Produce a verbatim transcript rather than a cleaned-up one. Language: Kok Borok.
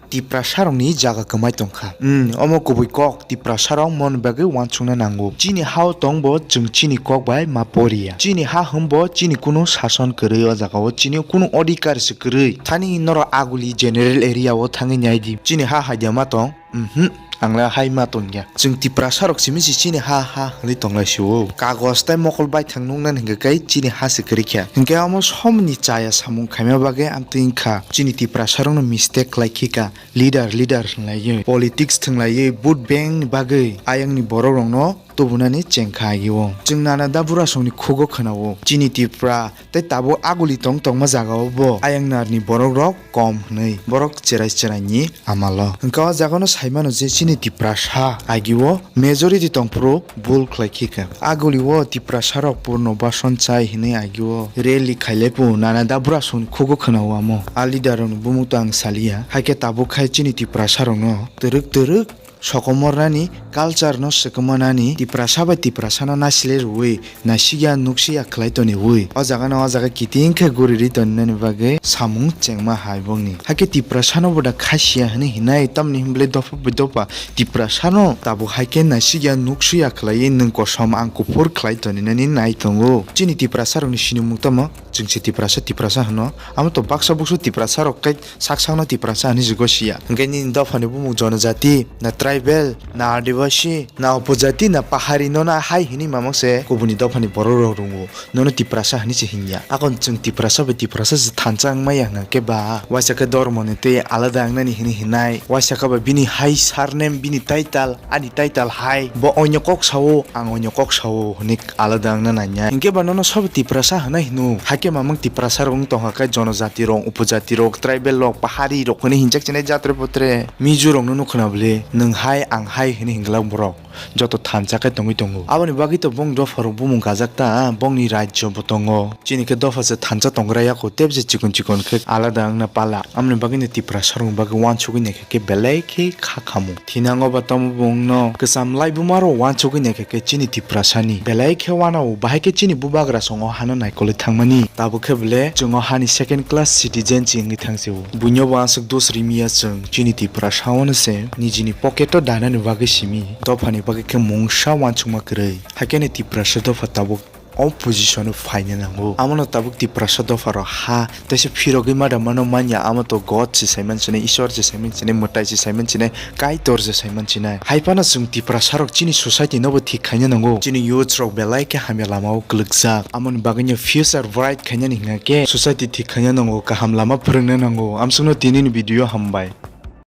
Tiprasarokni jaga kwmai tongkha. Hmm, omo kubui kok, Tiprasarok moni bagwi uansukna nango. Chini hao tongbo chwng chini kok bai ma poriya. Chini ha hwnbo chini kunu sason kwrwi o jagao, chini kunu odhikar se kwrwi. Thani norok aguli general area o thangwi naidi. Chini ha haida ma tong? Mhm, ang le hai ma tongya. Chwng Tiprasa rok simi se chini ha ha hwnwi tonglai sio. Kagos tei mokol baithang nuknani hwnkhe kai chini ha se kwrwi kha. Hwnkhe omo somni chaya samung khaima bagwi amtwi wngkha. Chini Tiprasa rokno mistake khlai khika. Leader, leader hwnlaiwi, politics thwnglaiwi, vote bank ni bagwi ayangni borok rokno tubunani chengkha agio. Chwng nana da burasongni khugo khwnao. Chini Tipra tei tabuk aguli tong tongma jagao bo ayang narni borok rok kom hwnwi borok cherai cherai ni amalo. Hwnkhe o jagano saimano je chini Tiprasa agio majority tongphuru bul khlai khika. Aguli o Tiprasa rok purno bason chai hwnwi agio rally khailaipu nana da burasongni khugo khwnao amo. A leader rokni bumung to ang saliya. Haikhe tabuk khai chini Tiprasa rokno twrwk twrwk sokomornani culture no swkmanani Tiprasa bai Tiprasa no naisile rwui naisikya nuksikya khlai toniwi. O jaga no o jaga kiting khe guri ri toninani bagwi samung chengma hai bongni. Haikhe Tiprasa no bo da khasiya hwnwi hinai tamni hwnble dopha bai dopha Tiprasa no tabuk haikhe naisikya nuksikya khlaiwi nwng kosom ang kuphur khlai toninani nai tongo. Chini Tiprasa rokni sinimung tamo chwngse Tiprasa Tiprasa hwno. Amo to baksa buksu Tiprasa rok kai sak sakno Tiprasa hwnwi se gosiya. Hwnkhe nini dophani bumung jonojati, na tribal, na adivasi, na upojati, na pahari no na hai hwnwi mamang se kubuni dophani borok rok rungo. Nono Tiprasa hwnwi se hinya. Akon chwng Tiprasa bai Tiprasa se thansa wngmaya hwnkhe ba. Waisa khe dormo ni tei alada wngnani hwnwi hinai. Waisa khe ba bini hai surname, bini title, ani title hai. Bo onyo kok sao, ang onyo kok sao hwnwi alada wngna nanya. Hinkhe ba nono sobo Tiprasa hwnwi hino. Haikhe mamang Tiprasa rok wng tongkha khe jonojati rok, upojati rok, tribal rok, pahari rok hwnwi hinjak chinai jatre potre. Mizo rokno nukho na bwle, nwng hai, ang hai hwnwi hinglak borok. Joto thansa khe tongwi tongo. Aboni bagwi to bong dopha rok bumung gajak ta, bongni rajyo bo tongo. Chini khe dopha se thansa tongra yako, tep se chikon chikon khe alada wngna pala. Amoni bagwi no Tiprasa rokni bagwi uansugwi naikha khe belai khe kha khamu. Thinango ba tamo bongno kwcham laibuma rok uansugwi naikha khe chini Tiprasani belai khe uanao, bahai khe chini bubagra songo hano naikolwi thangmani. Tabuk khe bole chwng o hani second class citizen se wngwi thang se o. Buino bo aswk dos rimiya chwng chini Tiprasa o no se nijini pocket o danani bagwi simi. Dophani bagwi khe mungsa uansukma kwrwi. Haikhe ni Tiprasa dopha tabuk o position o phaina nango. Amo no tabuk Tiprasa dopha rok ha teisa phirogwi ma da mano manya, amo to God se saiman sinai, Isor se saiman sinai, mwtai se saiman sinai, Kaitor se saiman sinai. Hai phano chwng Tiprasa rok chini society no bo thik khaina nango. Chini youth rok belai khe hamya lama o kwlwkjak. Amoni bagwi no future bright khainani hwnkha khe society thik khaina nango, kaham lama phwrwngna nango. Amsukno tini ni video hambai.